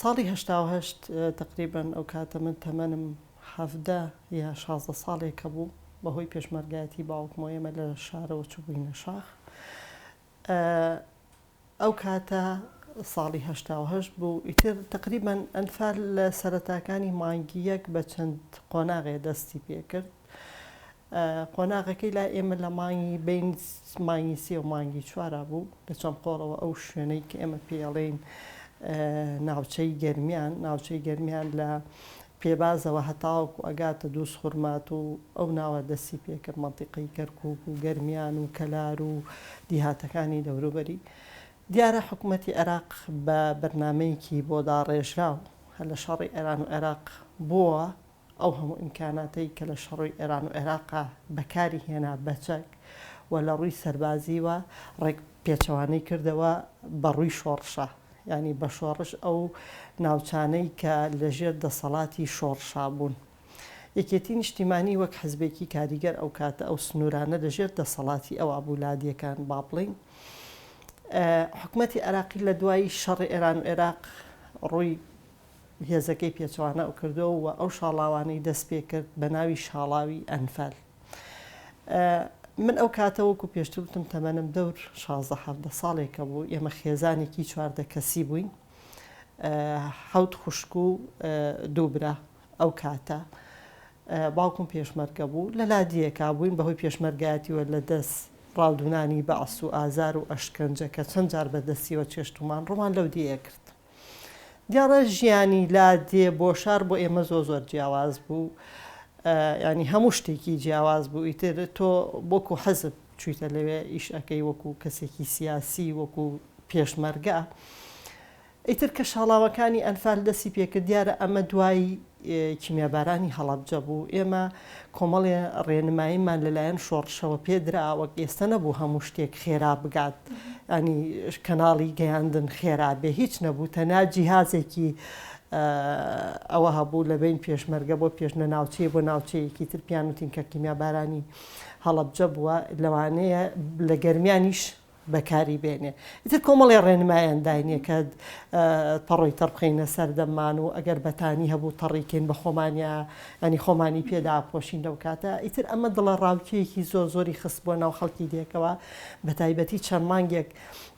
ساڵی 88 تقریبا ئەو کاتە من تەمەنم 17 یا 16 ساڵێکە بوو، بەهۆی پێشمەرگایەتی باوکمەوە ئێمە لە شارەوە چووبووینە شاخ. ئەو کاتە ساڵی 88 بوو، ئیتر تقریبا ئەنفال لە سەرەتاکانی مانگی یەک بە چەند قۆناغێ دەستی پێکرد. قۆناغەکەی لای ئێمە لە مانگی بین مانگی سێ و مانگی چوارا بوو لە چەمقۆڵەوە ئەو شوێنەی کە ئێمە پێی ئەڵێین ناوچەی گەرمیان، ناوچەی گەرمیان لە پێبازەوە هەتاوەکو ئەگاتە دووزخورماتوو و ئەو ناوە دەستی پێکرد مەنتیقەی کەرکوک و گەرمیان و کەلار و دیهاتەکانی دەوروبەری. دیارە حکومەتی عێراق بە بەرنامەیەکی بۆ داڕێژراو هەر لە شەڕی ئێران و عێراق بووە ئەو هەموو ئیمکاناتەی کە لە شەڕی ئێران و عێراقا بەکاری هێنا بە چەک و لە ڕووی سەربازیوە ڕێک پێچەوانەی کردەوە بە ڕووی شۆڕشا یانی بە شۆڕش ئەو ناوچانەی کە لە ژێر دەسەڵاتی شۆڕشا بوون یەکێتی نیشتیمانی وەک حزبێکی کاریگەر ئەو کاتە ئەو سنوورانە لە ژێر دەسەڵاتی ئەوا بوو لادێکان با بڵێین حکومەتی عێراقی لە دوای شەڕی ئێران و عێراق ڕووی هێزەکەی پێچەوانە کردووە و ئەو شاڵاوانەی دەست پێ کرد بە ناوی شاڵاوی ئەنفال. من ئەو کاتە وەکو پێشتر وتم تەمەنم دەور 16 17 ساڵێکە بوو، ئێمە خێزانێکی 14 کەسی بووین، حەوت خوشک و دوو برا. ئەو کاتە باوکم پێشمەرگە بوو، لە لادییەکا بووین، بەهۆی پێشمەرگایەتیوە لە دەست ڕاودوونانی بەعس و ئازار و ئەشکەنجە کە چەند جار بە دەستیەوە چێشتومان، ڕوومان لەو دێیە کرد. دیارە ژیانی لادێ بۆ شار بۆ ئێمە زۆر زۆر جیاواز بوو ینی هەموو شتێکی جیاواز بوو ئیتر تۆ وەکو حەزب چوویتە لەوێ ئیش ئەەکەی وەکو کەسێکی سیاسی وەکو پێشمەرگە ئیتر کە شاڵاوەکانی ئەنفال دەستی پێکرد دیارە ئەمە دوای کیمیابارانی هەڵەبجە بوو، ئێمە کۆمەڵێ ڕێنماییمان لەلایەن شۆڕشەوە پێ درا، وەک ئێستە نەبوو هەموو شتێک خێرا بگات، یانی کەناڵی گەیاندن خێرا بێ، هیچ نەبوو، تەنیا جیهازێکی ئەوە هەبوو لە بەین پێشمەرگە بۆ پێش لە ناوچەیە بۆ ناوچەیەکی تر پیان وتین کە کیمیابارانی هەڵەبجە بووە، لەوانەیە لە گەرمیانیش بەکاری بێنێ. ئیتر کۆمەڵێ ڕێنمایان داینێ کە پەڕۆی تەڕ بخەینە سەر دەممان و ئەگەر بەتانی هەبوو تەڕی کەین بە خۆمانیا یانی خۆمانی پێ داپۆشین لەو کاتە. ئیتر ئەمە دڵەڕاوکێیەکی زۆر زۆری خستبووە ناو خەڵکی دێکەوە بەتایبەتی چەند مانگێک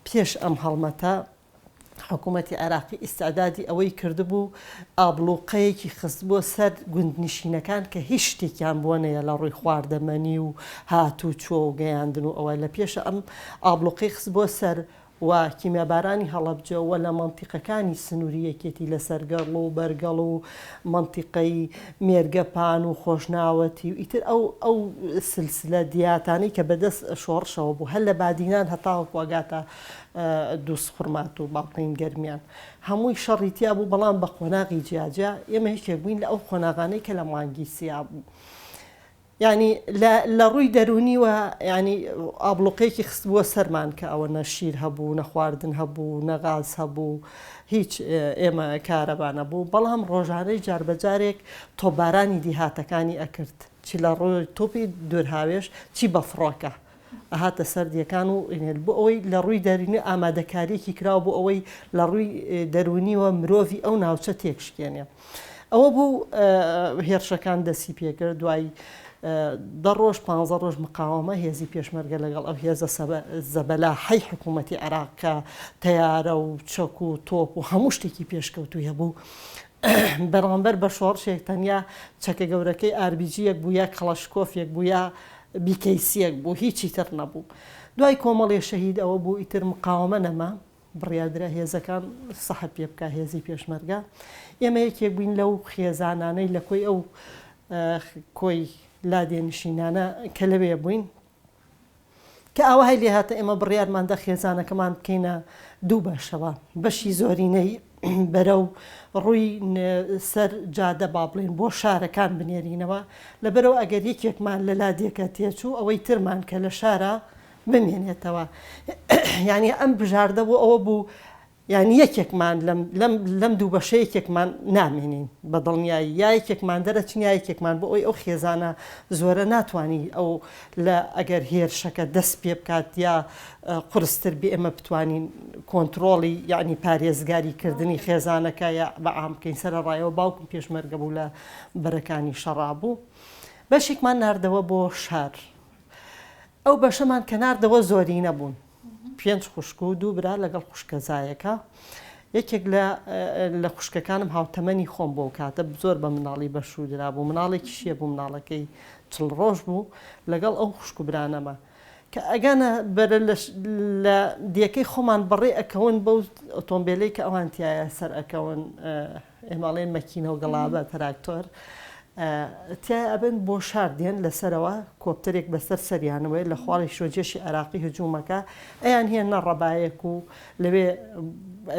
پێش ئەم هەڵمەتە. حکوومەتی عێراقی ئیستعدادی ئەوەی کردبوو ئابڵوقەیەکی خستبووە سەر گوندنشینەکان کە هیچ شتێکیان بۆ نەیە لە ڕووی خواردەمەنی و هاتوچۆ و گەیاندن و ئەوە لە پێشە ئەم ئابڵوقەی خستبووە سەر و کیمیابارانی هەڵەبجە و لە مەنتیقەکانی سنووری یەکێتی لە سەرگەڕڵ و بەرگەڵ و مەنتیقەی مێرگەپان و خۆشناوەتی و ئیتر ئەو ئەو سلسلە دیاتانەی کە بەدەست شۆڕشەوە بوو هەر لە بادینان هەتاوەکو ئەگاتە دووزخورماتوو باڵقین گەرمیان هەمووی شەڕی تیا بوو بەڵام بە قۆناغی جیاجیا ئێمە یەکێک بووین لە ئەو قۆناغانەی کە لە مانگی سیا بوو یعنی لە ڕووی دەرونیوە ینی ئابلوقێکی خستبووە سەرمان کە ئەوە نە شیر هەبوو نە خواردن هەبوو نە غاز هەبوو هیچ ئێمە کارەبا نەبوو بەڵام ڕۆژانەی جاربەجارێک تۆپبارانی دیهاتەکانی ئەکرد چی لە ڕووی تۆپی دوورهاوێژ چی بە فڕۆکە ئەهاتە سەر دیەکان و بۆ ئەوەی لە ڕووی دەرونی ئامادەکاریەکی کراوە بۆ ئەوەی لە ڕووی دەرونیوە مرۆڤی ئەو ناوچە تێکشکێنێ. ئەوە بوو هێرشەکان دەستی پێکرد دوای دە ڕۆژ پ ڕۆژ مقاومە هێزی پێشمەرگە لەگەڵ ئەو هێزە زەبەلاحەی حکوومەتی عێراق کە تەیارە و چەک و تۆپ و هەموو شتێکی پێشکەوتووی هەبوو بەرامبەر بە شۆڕشێک تەنیا چەکە گەورەکەی ئاربیجیەک بوو یا کەڵەشکۆفێک بوو یا بیکەیسیەک بوو هیچی تر نەبوو دوای کۆمەڵێ شەهید ئەوە بوو ئیتر مقاوەمە نەما بڕیاردرا هێزەکان سەحب پێ بکا هێزی پێشمەرگە ئێمە یەکێک بووین لەو خێزانانەی لە کۆی ئەو کۆی لادێ نشینانە کە لەوێ بووین کە ئاوهای لێ هاتە ئێمە بڕیارمان دا خێزانەکەمان بکەینە دوو بەشەوە بەشی زۆرینەی بەرەو ڕووی سەر جادە با بڵێین بۆ شارەکان بنێرینەوە، لەبەرئەوە ئەگەر یەکێکمان لە لادێکە تێچوو ئەوەی ترمان کە لە شارە بمێنێتەوە. یانی ئەم بژاردە بۆ ئەوە بوو. یانی یەکێکمان لەم لەم لەم دوو بەشە یەکێکمان نامێنین بە دڵنیایی یا یەکێکمان دەرەچین یا یەکێکمان بۆ ئەوی ئەو خێزانە زۆرە ناتوانی ئەو لە ئەگەر هێرشەکە دەست پێ بکات یا قورستر بێ ئێمە بتوانین کۆنترۆڵی یعنی پارێزگاری کردنی خێزانەکە یا بە عام بکەین سەرەڕایەوە باوکم پێشمەرگە بوو لە بەرەکانی شەڕا بوو بەشێکمان ناردەوە بۆ شار ئەو بەشەمان کە ناردەوە زۆرینە بوون پێنج خوشک و دوو برا لەگەڵ خوشکەزایەکە. یەکێک لە لە خوشکەکانم هاوتەمەنی خۆم بۆ کاتە زۆر بە مناڵی بەشوو درابوو مناڵێکیشی هەبوو مناڵەکەی چڵ ڕۆژ بوو لەگەڵ ئەو خوشک و برانەمە کە ئەگەنە بەرە لە دێکەی خۆمان بەڕێ ئەکەون بەو ئۆتۆمبیلەی کە ئەوان تایە سەر ئەکەون ئێمە ئەڵێن مەکینە و گەڵابە، تراکتۆر، تیایا ئەبن بۆ شار دێن لەسەرەوە کۆپتەرێک بەسەر سەریانەوەیە لە خواڵیشەوە جێشی عێراقی هجومەکە ئەیان هێننە ڕەبایەک و لەوێ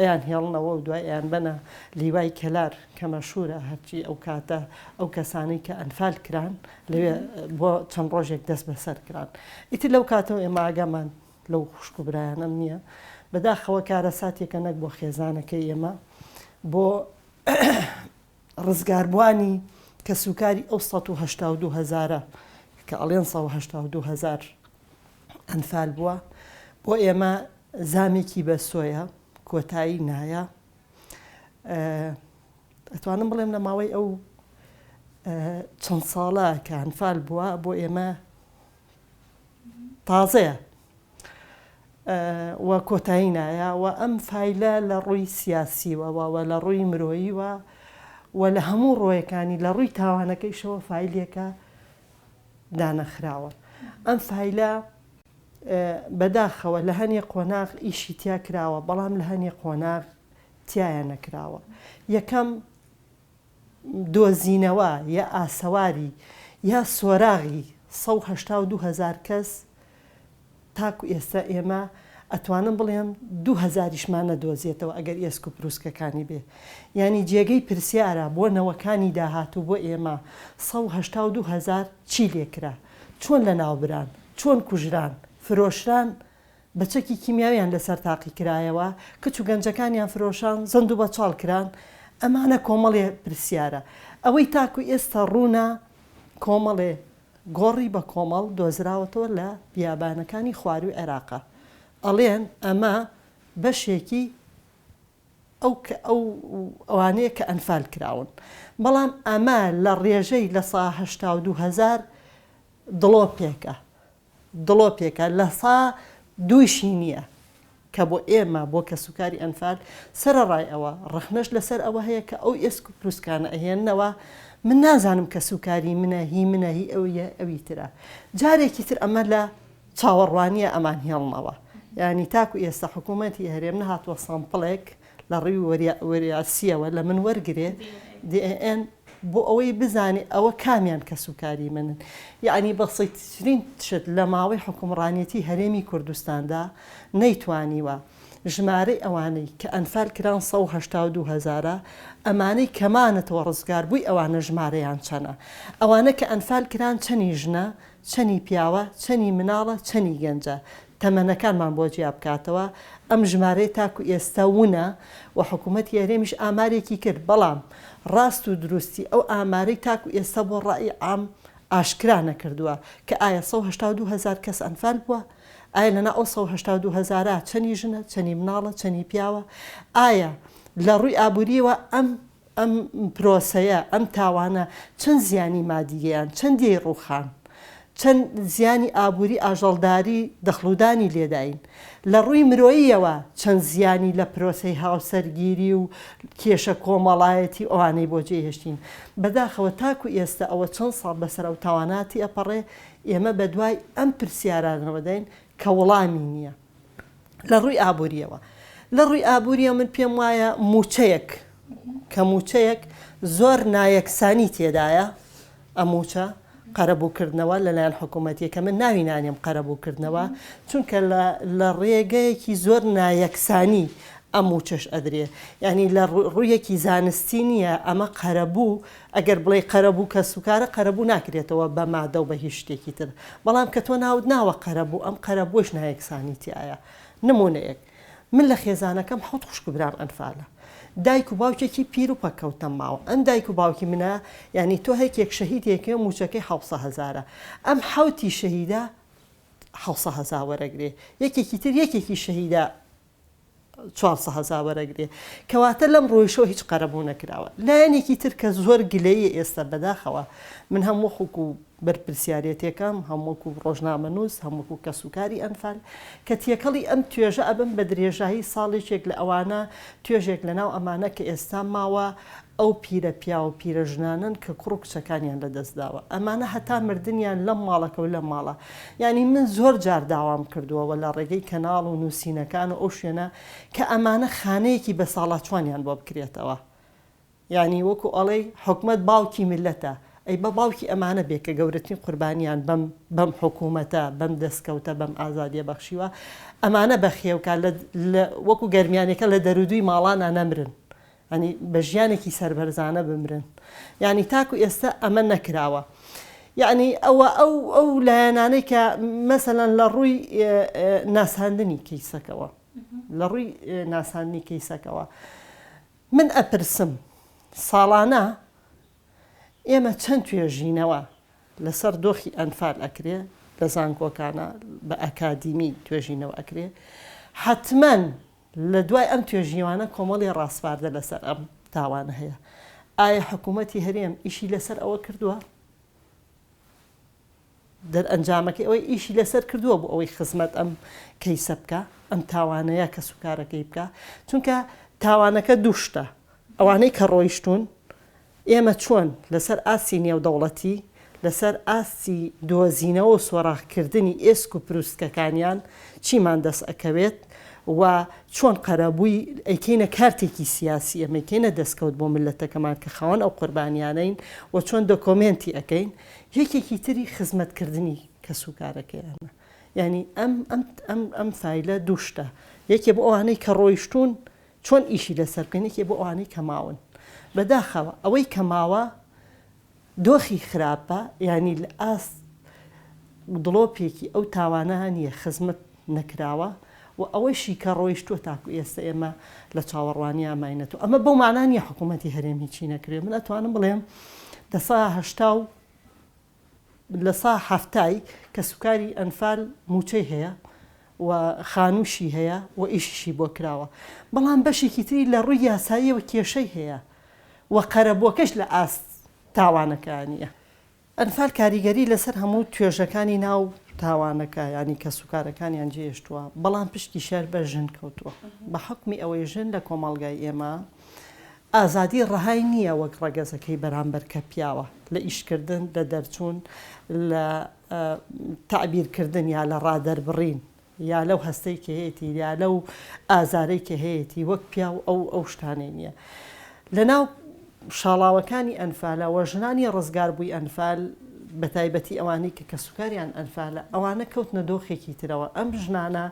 ئەیان هێڵنەوە و دوای ئەیان بەنە لیوای کەلار کە مەشهورە هەرچی ئەو کاتە ئەو کەسانەی کە ئەنفال کران لەوێ بۆ چەند ڕۆژێک دەست بەسەر کران ئیتر لەو کاتەوە ئێمە ئاگامان لەو خوشک و برایانەم نییە. بەداخەوە کارەساتێکە نەک بۆ خێزانەکەی ئێمە، بۆ ڕزگاربووانی کەسوکاری ئەو 182 هەزارە کە ئەڵێن 182 هەزار ئەنفال بووە، بۆ ئێمە زامێکی بەسۆیە، کۆتایی نایە. ئەتوانم بڵێم لە ماوەی ئەو چەند ساڵە کە ئەنفال بووە بۆ ئێمە تازەیە و کۆتایی نایە و ئەم فایلە لە ڕووی سیاسیوە و لە ڕووی مرۆییوە و لە هەموو ڕۆیەکانی لە ڕووی تاوانەکەیشەوە فایلێکە دانەخراوە. ئەم فایلە بەداخەوە لە هەنێ قۆناغ ئیشی تیا کراوە، بەڵام لە هەنێ قۆناغ تیایا نەکراوە. یەکەم دۆزینەوە یا ئاسەواری یا سۆراغی 182 هەزار کەس تاکو ئێستا ئێمە ئەتوانم بڵێم دوو هەزاریشمان نەدۆزێتەوە ئەگەر ئێسک و پروسکەکانی بێ یانی جێگەی پرسیارە بۆ نەوەکانی داهاتوو بۆ ئێمە 182 هەزار چی لێکرا چۆن لەناوبران چۆن کوژران فرۆشران بە چەکی کیمیاویان لەسەر تاقی کرایەوە، کچ و گەنجەکانیان فرۆشان، زەند و بەچاڵ کران، ئەمانە کۆمەڵێ پرسیارە. ئەوەی تاکو ئێستا ڕوونە کۆمەڵێ گۆڕی بە کۆمەڵ دۆزراوەتەوە لە بیابانەکانی خوارووی عێراقە. ئەڵێن ئەمە بەشێکی ئەو کە ئەو ئەوانەیە کە ئەنفال کراون. بەڵام ئەمە لە ڕێژەی 82% هەزار دڵۆپێکە. دڵۆپێکە لە سا دوویشی نییە کە بۆ ئێمە بۆ کەسوکاری ئەنفال، سەرەڕای ئەوە ڕەخنەش لەسەر ئەوە هەیە کە ئەو ئێسک و پروسکانە ئەهێننەوە، من نازانم کەسوکاری منە هی منە هی ئەو یە ئەوی ترە، جارێکی تر ئەمە لە چاوەڕوانیە ئەمان هێڵنەوە، یانی تاکو ئێستا حکوومەتی هەرێم نەهاتووە سامپڵێک لە ڕووی وەریاسیەوە لە من وەرگرێ، DAN، بۆ ئەوەی بزانێ ئەوە کامیان کەسوکاری منن. یەعنی بەسیتترین شت لە ماوەی حوکمڕانێتی هەرێمی کوردستاندا نەیتوانیوە ژمارەی ئەوانەی کە ئەنفال کران 182 هەزارە، ئەمانەی کە مانەتەوە ڕزگاربووی ئەوانە ژمارەیان چەنە؟ ئەوانە کە ئەنفال کران چەنی ژنە؟ چەنی پیاوە؟ چەنی مناڵە؟ چەنی گەنجە؟ تەمەنەکانمان بۆ جیا بکاتەوە، ئەم ژمارەیە تاکو ئێستا ونە و حکوومەتی هەرێمیش ئامارێکی کرد، بەڵام ڕاست و دروستی ئەو ئامارەی تاکو ئێستا بۆ ڕەئی عام ئاشکرا نەکردووە کە ئایا 182 هەزار کەس ئەنفال بووە؟ ئایا لەناو ئەو 182 هەزارە چەنی ژنە، چەنی مناڵە، چەنی پیاوە؟ ئایا لە ڕووی ئابوورییەوە ئەم ئەم پرۆسەیە، ئەم تاوانە چەند زیانی مادی گەیاند، چەند دێی ڕووخان، چەند زیانی ئابووری ئاژەڵداری دەخڵودانی لێداین، لە ڕووی مرۆییەوە چەند زیانی لە پرۆسەی هاوسەرگیری و کێشە کۆمەڵایەتی و ئەوانەی بۆ جێهێشتین. بەداخەوە تاکو ئێستا ئەوە چەند ساڵ بەسەر ئەو تاوانە تێئەپەڕێ، ئێمە بەدوای ئەم پرسیارانەوە دێین کە وڵامی نییە. لە ڕووی ئابوورییەوە. لە ڕووی ئابوورییەوە من پێم وایە مووچەیەک کە مووچەیەک زۆر نایەکسانی تێدایە ئەم مووچە قەرەبووکردنەوە لەلایەن حکوومەتیە کە من ناوی نانێم قەرەبووکردنەوە چونکە لە ڕێگەیەکی زۆر نایەکسانی ئەم مووچەش ئەدرێ یعنی لە ڕوویەکی زانستی نییە ئەمە قەرەبوو ئەگەر بڵێی قەرەبوو کەسوکارە قەرەبوو ناکرێتەوە بە مادە و بە هیچ شتێکی تر بەڵام کە تۆ ناوت ناوە قەرەبوو ئەم قەرەبووەش نایەکسانی تیایە نمونەیەک. من لە خێزانەکەم حەوت خوشک و برام ئەنفالە. دایک و باوکێکی پیر و پەککەوتەم ماوە. ئەم دایک و باوکی منە یانی تۆ هەرکێک شەهیدێکێ مووچەکەی حەوسە هەزارە. ئەم حەوتی شەهیدە حەوسە هەزا وەرەگرێ. یەکێکی تر یەکێکی شەهیدە چوارسە هەزا وەرەگرێ. کەواتە لەم ڕوویشەوە هیچ قەرەبوو نەکراوە. لایەنێکی تر کە زۆر گلەییە ئێستا بەداخەوە من هەم وەخوکو بەرپرسیارێتێکەم هەم وەکو ڕۆژنامەنووس هەم وەکو کەسوکاری ئەنفال کە تێکەڵی ئەم توێژە ئەبم بە درێژایی ساڵ یەکێک لە ئەوانە توێژێک لە ناو ئەمانە کە ئێستا ماوە ئەو پیرە پیاو و پیرە ژنانەن کە کوڕ و کچەکانیان لە دەست داوە ئەمانە هەتا مردنیان لەم ماڵەکە و لەم ماڵە یانی من زۆر جار داوام کردووە وە لە ڕێگەی کەناڵ و نووسینەکان و ئەو شوێنە کە ئەمانە خانەیەکی بەساڵاچوانیان بۆ بکرێتەوە یانی وەکو ئەڵێی حکومەت باوکی میللەتە، ئەی با باوکی ئەمانە بێ کە گەورەترین قوربانیان بەم بەم حکومەتە، بەم دەستکەوتە، بەم ئازادیە بەخشیوە، ئەمانە بەخێوکا لە لە وەکو گەرمیانیەکە لە دەرودووی ماڵانا نەمرن، یانی بە ژیانێکی سەربەرزانە بمرن. یانی تاکو ئێستا ئەمە نەکراوە. یانی ئەوە ئەو ئەو لایەنانەی کە مەسەلەن لە ڕووی ناساندنی کەیسەکەوە، لە ڕووی ناساندنی کەیسەکەوە من ئەپرسم ساڵانە ئێمە چەند توێژینەوە لەسەر دۆخی ئەنفال ئەکرێ لە زانکۆکانە بە ئەکادیمی توێژینەوە ئەکرێ حەتمەن لە دوای ئەم توێژیوانە کۆمەڵی ڕاسپاردە لەسەر ئەم تاوانە هەیە ئایا حکوومەتی هەرێم ئیشی لەسەر ئەوە کردووە؟ دەرئەنجامەکەی ئەوەی ئیشی لەسەر کردووە بۆ ئەوەی خزمەت ئەم کەیسە بکا، ئەم تاوانەیە کەسوکارەکەی بکا، چونکە تاوانەکە دوو شتە، ئەوانەی کە ڕۆیشتوون ئێمە چۆن لەسەر ئاستی نێودەوڵەتی، لەسەر ئاستی دۆزینەوە و سۆراخکردنی ئێسک و پروسکەکانیان چیمان دەست ئەکەوێت و چۆن قەرەبووی ئەیکەینە کارتێکی سیاسی، ئێمە ئەیکەینە دەستکەوت بۆ میللەتەکەمان کە خاوەن ئەو قوربانیانەین و چۆن دۆکۆمێنتی ئەکەین، یەکێکی تری خزمەتکردنی کەسوکارەکەیانە یانی ئەم ئەم ئەم ئەم فایلە دوو شتە یەکێ بۆ ئەوانەی کە ڕۆیشتوون چۆن ئیشی لەسەر بکەین یەکێ بۆ ئەوانەی کە ماون بەداخەوە ئەوەی کە ماوە دۆخی خراپە یانی لە ئاست دڵۆپێکی ئەو تاوانە نییە خزمەت نەکراوە و ئەوەشی کە ڕۆیشتووە تاکو ئێستا ئێمە لە چاوەڕوانیا ماینەتەوە. ئەمە بەو مانا نییە حکوومەتی هەرێم هیچی نەکرێ. من ئەتوانم بڵێم لە سا هەشتا و لە سا حەفتای کەسوکاری ئەنفال مووچەی هەیە و خانووشی هەیە و ئیشیشی بۆ کراوە. بەڵام بەشێکی تری لە ڕووی یاساییەوە کێشەی هەیە و قەرەبووەکەش لە ئاست تاوانەکە نییە. ئەنفال کاریگەری لەسەر هەموو توێژەکانی ناو تاوانەکە یانی کەسوکارەکانیان جێهێشتووە، بەڵام پشکی شەر بەر ژن کەوتووە، بە حوکمی ئەوەی ژن لە کۆمەڵگای ئێمە ئازادی ڕەهای نییە وەک ڕەگەزەکەی بەرامبەر کە پیاوە لە ئیشکردن، لە دەرچوون، لە تەعبیرکردن یا لە ڕادەربڕین یا لەو هەستەی کە هەیەتی یا لەو ئازارەی کە هەیەتی وەک پیاو ئەو ئەو شتانەی نییە. لەناو شاڵاوەکانی ئەنفالە و ژنانی ڕزگاربووی ئەنفال بەتایبەتی ئەوانەی کە کەسوکاریان ئەنفالە ئەوانە کەوتنە دۆخێکی ترەوە ئەم ژنانە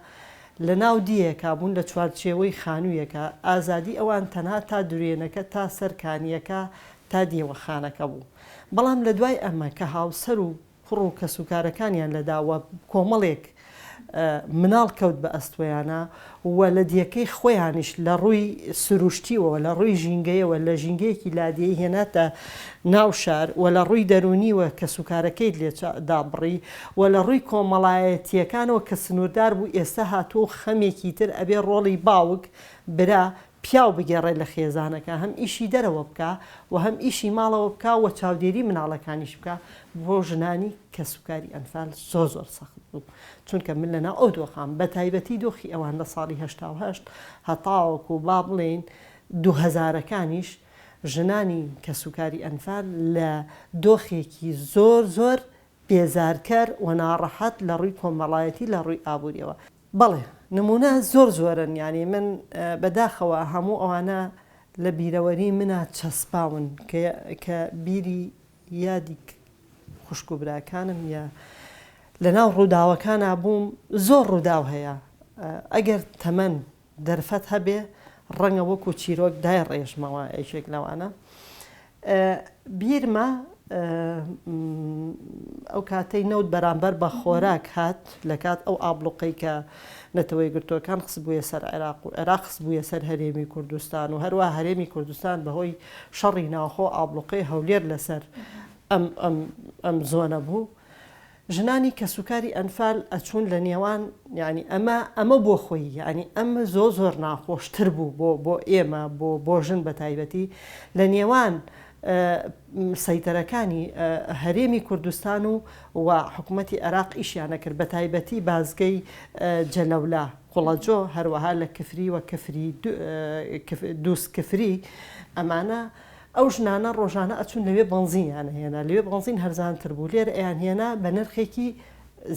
لە ناو دییەکا بوون لە چوارچێوەی خانوویەکا ئازادی ئەوان تەنها تا دورێنەکە تا سەر کانییەکە تا دیوەخانەکە بوو بەڵام لە دوای ئەمە کە هاوسەر و کوڕ و کەسوکارەکانیان لەدا و کۆمەڵێک مناڵ کەوت بە ئەستۆیانا و لە دیەکەی خۆیانیش لە ڕووی سروشتیەوە لە ڕووی ژینگەیەوە لە ژینگەیەکی لادێی هێناتە ناو شار و لە ڕووی دەروونیوە کەسوکارەکەیت لێ دابڕی و لە ڕووی کۆمەڵایەتییەکانەوە کە سنووردار بوو ئێستا هاتووە و خەمێکی تر ئەبێ ڕۆڵی باوک، برا، پیاو بگێڕێ لە خێزانەکە هەم ئیشی دەرەوە بکا و هەم ئیشی ماڵەوە بکا و چاودێری مناڵەکانیش بکا بۆ ژنانی کەسوکاری ئەنفال زۆر زۆر سەخت بوو چونکە من لەناو ئەو دۆخام بەتایبەتی دۆخی ئەوان لە ساڵی 88 هەتاوەکو با بڵێین دوو هەزارەکانیش ژنانی کەسوکاری ئەنفال لە دۆخێکی زۆر زۆر بێزارکەر و ناڕەحەت لە ڕووی کۆمەڵایەتی لە ڕووی ئابووریەوە. بەڵێ نموونە زۆر زۆرن یانی من بەداخەوە هەموو ئەوانە لە بیرەوەری منا چەسپاون کە کە بیری یادی خوشک و براکانم یا لەناو ڕووداوەکانا بووم زۆر ڕووداو هەیە ئەگەر تەمەن دەرفەت هەبێ ڕەنگە وەکو چیرۆک دایڕێژمەوە یەکێک لەوانە بیرمە. ئەو کاتەی نەوت بەرامبەر بە خۆراک هات لە کات ئەو ئابڵوقەی کە نەتەوە یەکگرتووەکان خستبوویە سەر عێراق و عێراق خستبوویە سەر هەرێمی کوردستان و هەروەها هەرێمی کوردستان بەهۆی شەڕی ناوخۆ ئابڵوقەی هەولێر لەسەر ئەم ئەم ئەم زۆنە بوو ژنانی کەسوکاری ئەنفال ئەچوون لە نێوان یانی ئەمە ئەمە بۆ خۆی یانی ئەمە زۆ زۆر ناخۆشتر بوو بۆ بۆ ئێمە بۆ بۆ ژن بە تایبەتی لە نێوان سەیتەرەکانی هەرێمی کوردستان و و حکوومەتی عێراق ئیشیان ئەکرد بە تایبەتی بازگەی جەلەولا قوڵەجۆ هەروەها لە کفری و کفری دووس کفری ئەمانە ئەو ژنانە ڕۆژانە ئەچوون لەوێ بەنزینیان ئەهێنا، لەوێ بەنزین هەرزانتر بوو، لێرە ئەیانهێنا بە نرخێکی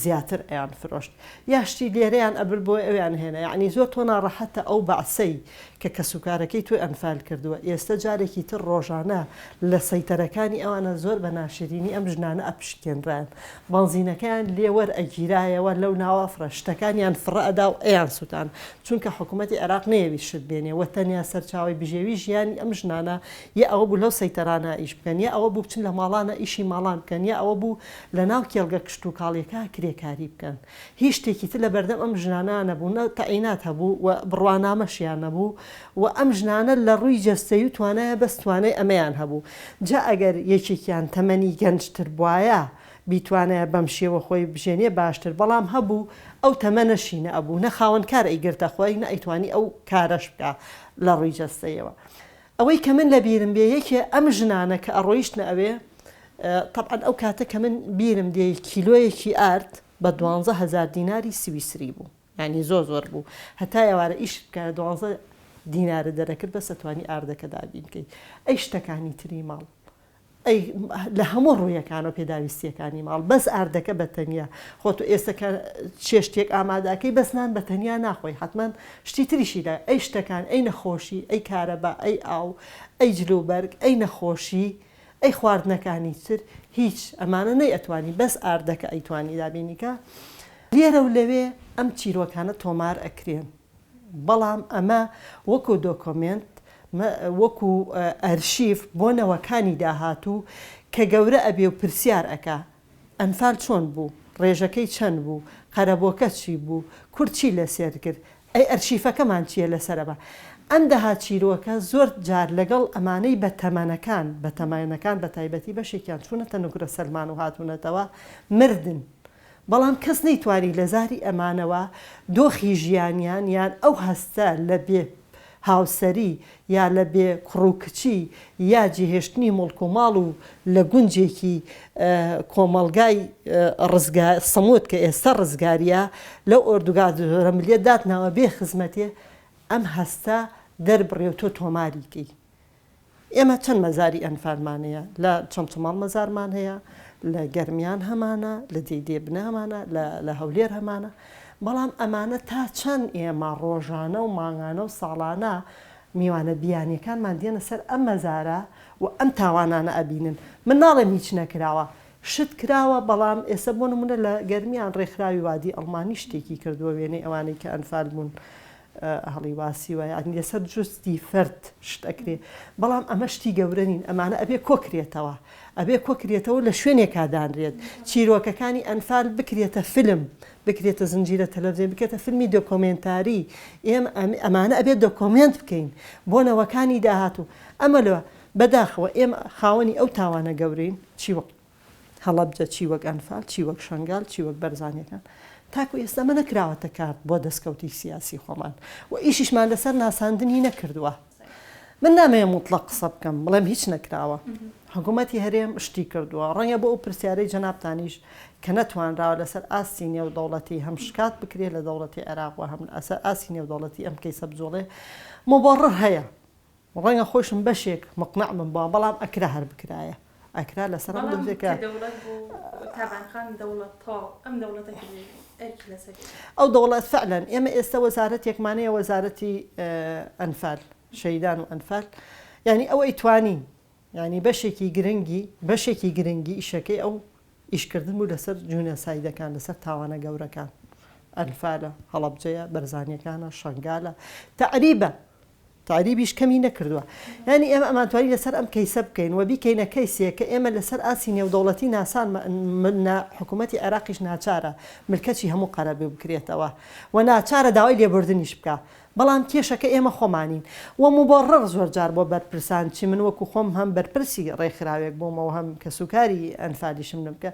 زیاتر ئەیان فرۆشت، یا شتی لێرەیان ئەبرد بۆ ئەوێیان ئەهێنا، یەعنی زۆر تۆ ناڕەحەتە ئەو بەعسەی کە کەسوکارەکەی تۆی ئەنفال کردووە ئێستە جارێکی تر ڕۆژانە لە سەیتەرەکانی ئەوانە زۆر بە ناشرینی ئەم ژنانە ئەپشکێنران، بەنزینەکەیان لێ وەر ئەگیرایەوە لەو ناوە فڕە شتەکانیان فڕە ئەدا و ئەیان سوتان چونکە حکومەتی عێراق نەیەویست شت بێنێ و تەنیا سەرچاوەی بژێوی ژیانی ئەم ژنانە یا ئەوە بوو لەو سەیتەرانە ئیش بکەن یا ئەوە بوو بچن لە ماڵانە ئیشی ماڵان بکەن یا ئەوە بوو لە ناو کێڵگە کشتوکاڵیەکە کرێکاری بکەن هیچ شتێکی تر لە بەردەم ئەم ژنانە نەبوو نە تەعینات هەبوو و بڕوانامەشیان نەبوو و ئەم ژنانە لە ڕووی جەستەیی و توانایە بەس توانای ئەمەیان هەبوو جا ئەگەر یەکێکیان تەمەنی گەنجتر بوایە بیتوانایە بەم شێوە خۆی بژێنێ باشتر بەڵام هەبوو ئەو تەمەنەشی نە ئەبوو نە خاوەن کار ئەیگرتە خۆی نە ئەیتوانی ئەو کارەش بکا لە ڕووی جەستەیەوە ئەوەی کە من لە بیرم بێ یەکێ ئەم ژنانە کە ئەڕۆیشتنە ئەوێ تەبعەن ئەو کاتە کە من بیرم دێ کیلۆیەکی ئارد بە 12000 دیناری سویسری بوو یانی زۆر زۆر بوو هەتا ئێوارە ئیشت بکە دوانزە دینارە دەرەکرد بەس ئەتوانی ئاردەکە دابین کەی ئەی شتەکانی تری ماڵ ئەی لە هەموو ڕوویەکانەوە پێداویستیەکانی ماڵ بەس ئاردەکە بە تەنیا خۆ تۆ ئێستا کە چێشتێک ئامادەکەی بەس نان بە تەنیا ناخۆی حتمما شتی تریشی لە ئەی شتەکان ئەی نەخۆشی ئەی کارەبا ئەی ئاو ئەی جلوبەرگ ئەی نەخۆشی ئەی خواردنەکانی تر هیچ ئەمانە نەی ئەتوانی بەس ئاردەکە ئەیتوانی دابینی کە لێرە و لەوێ ئەم چیرۆکانە تۆمار ئەکرێن بەڵام ئەمە وەکو دۆکۆمێنت وەکو ئەرشیف بۆ نەوەکانی داهاتوو کە گەورە ئەبێ و پرسیار ئەکا ئەنفال چۆن بوو؟ ڕێژەکەی چەند بوو؟ قەرەبۆکە چی بوو؟ کورد چی لەسێر کرد؟ ئەی ئەرشیفەکەمان چییە لەسەر ئەمە؟ ئەم دەها چیرۆکە زۆر جار لەگەڵ ئەمانەی بەتەمەنەکان، بەتەمەنەکان بەتایبەتی بەشێکیان چوونەتە نوگرە سەلمان و هاتوونەتەوە، مردن. بەڵام کەس نەیتوانی لە زاری ئەمانەوە دۆخی ژیانیان یان ئەو هەستە لە بێ هاوسەری یا لە بێ کوڕ و کچی یا جێهێشتنی موڵک و ماڵ و لە گونجێکی کۆمەڵگای ڕزگا سموت کە ئێستا ڕزگاریە لەو ئۆردوگا زۆرەملیە داتناوە بێ خزمەتێ ئەم هەستە دەربڕێ و تۆ تۆماری کەی. ئێمە چەند مەزاری ئەنفالمان هەیە، لە چەمچەماڵ مەزارمان هەیە، لە گەرمیان هەمانە، لە دێی دێبنە هەمانە، لە هەولێر هەمانە، بەڵام ئەمانە تا چەند ئێمە ڕۆژانە و مانگانە و ساڵانە میوانە بیانیەکانمان دێنە سەر ئەم مەزارە و ئەم تاوانانە ئەبینن، من ناڵێم هیچ نەکراوە، شت کراوە، بەڵام ئێستا بۆ نمونە لە گەرمیان ڕێکخراوی وادی ئەڵمانی شتێکی کردووە وێنەی ئەوانەی کە ئەنفال بوون هەڵیواسیوە یانی لەسەر جوستی فەرد شت ئەکرێ بەڵام ئەمە شتی گەورە نین ئەمانە ئەبێ کۆکرێتەوە ئەبێ کۆکرێتەوە لە شوێنێکا دانرێت چیرۆکەکانی ئەنفال بکرێتە فیلم بکرێتە زنجیرە تەلەڤزیۆن بکرێتە فیلمی دۆکۆمێنتاری ئێمە ئەمانە ئەبێ دۆکۆمێنت بکەین بۆ نەوەکانی داهاتوو ئەمە لە بەداخەوە ئێمە خاوەنی ئەو تاوانە گەورەین چی وەک هەڵەبجە، چی وەک ئەنفال، چی وەک شەنگال، چی وەک بەرزانیەکان. تاکو ئێستا ئەمە نەکراوەتە کارت بۆ دەستکەوتی سیاسی خۆمان و ئیشیشمان لەسەر ناساندنی نەکردووە. من نامەوێ موتڵەق قسە بکەم بڵێم هیچ نەکراوە. حکوومەتی هەرێم شتی کردووە. ڕەنگە بۆ ئەو پرسیارەی جەنابتانیش کە نەتوانراوە لەسەر ئاستی نێودەوڵەتی هەم شکات بکرێ لە دەوڵەتی عێراق و هەم لەسەر ئاستی نێودەوڵەتی ئەم کەیسە بجوڵێ، موبەڕڕ هەیە. ڕەنگە خۆیشم بەشێک مقنع بم بەوە بەڵام ئەکرا هەر بکرایە ئەکرا لەسەر ئەم بەڵام دۆزێکە کە دەوڵەت بوو تابان خان دەوڵەت تەواو ئەم دەوڵەتە کردی ئەرکی لەسەر بوو. ئەو دەوڵەت فعلا ئێمە ئێستا وەزارەتێکمان هەیە وەزارەتی ئەنفال شەهیدان و ئەنفال یانی ئەو ئەیتوانی یانی بەشێکی گرنگی بەشێکی گرنگی ئیشەکەی ئەو ئیشکردن بوو لەسەر جونەسایدەکان لەسەر تاوانە گەورەکان ئەنفالە هەڵەبجەیە بەرزانیەکانە شەنگالە تەعریبە. تەعریبیش کەمی نەکردووە. یانی ئێمە ئەمانتوانی لەسەر ئەم کەیسە بکەین و بیکەینە کەیسێک کە ئێمە لەسەر ئاستی نێودەوڵەتی ناسانمان حکوومەتی عێراقیش ناچارە ملکەچی هەموو قەرەبوو بکرێتەوە و ناچارە داوای لێبوردنیش بکا. بەڵام کێشەکە ئێمە خۆمانین و موبەڕڕ زۆر جار بۆ بەرپرسان چی من وەکو خۆم هەم بەرپرسی ڕێکخراوێک بوومەوە هەم کەسوکاری ئەنفالیشم نمکە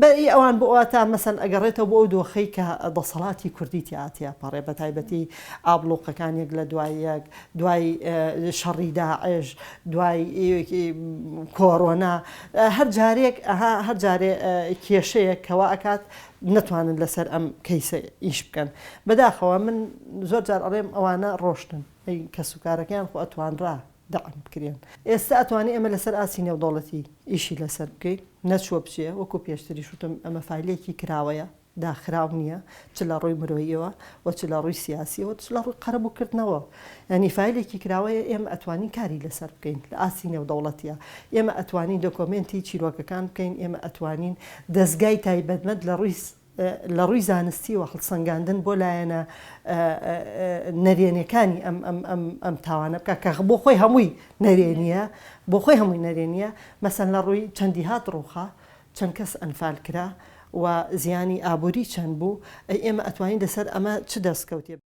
بە ی ئەوان بۆ واتا مەسەن ئەگەڕێتەوە بۆ ئەو دۆخەی کە دەسەڵاتی کوردی تیا تێپەڕێ بە تایبەتی ئابڵوقەکان یەک لە دوای یەک دوای شەڕی داعش دوای کۆرۆنا هەر جارێک ئەها هەر جارێ کێشەیەک کەوا ئەکات نەتوانن لەسەر ئەم کەیسە ئیش بکەن بەداخەوە من زۆر جار ئەڵێم ئەوانە ڕۆشتن ئەی کەسوکارەکەیان خۆ ئەتوانرا دەعم بکرێن ئێستا ئەتوانێ ئێمە لەسەر ئاستی نێودەوڵەتی ئیشی لەسەر بکەین نەچووە بچێ وەکو پێشتریش وتم ئەمە فایلێکی کراوەیە داخراو نییە چ لە ڕووی مرۆییەوە و چ لە ڕووی سیاسیەوە چ لە ڕووی قەرەبووکردنەوە یانی فایلێکی کراوەیە ئێمە ئەتوانین کاری لەسەر بکەین لە ئاستی نێودەوڵەتیە ئێمە ئەتوانین دۆکۆمێنتی چیرۆکەکان بکەین ئێمە ئەتوانین دەزگای تایبەتمەند لە ڕووی لە ڕووی زانستیەوە هەڵسەنگاندن بۆ لایەنە نەرێنیەکانی ئەم ئەم ئەم ئەم تاوانە بکە کە بۆ خۆی هەمووی نەرێنیە بۆ خۆی هەمووی نەرێنیە مەسەن لە ڕووی چەندی هات ڕووخا چەند کەس ئەنفال کرا و زیانی ئابووری چەند بوو ئەی ئێمە ئەتوانین لەسەر ئەمە چ دەستکەوتێ.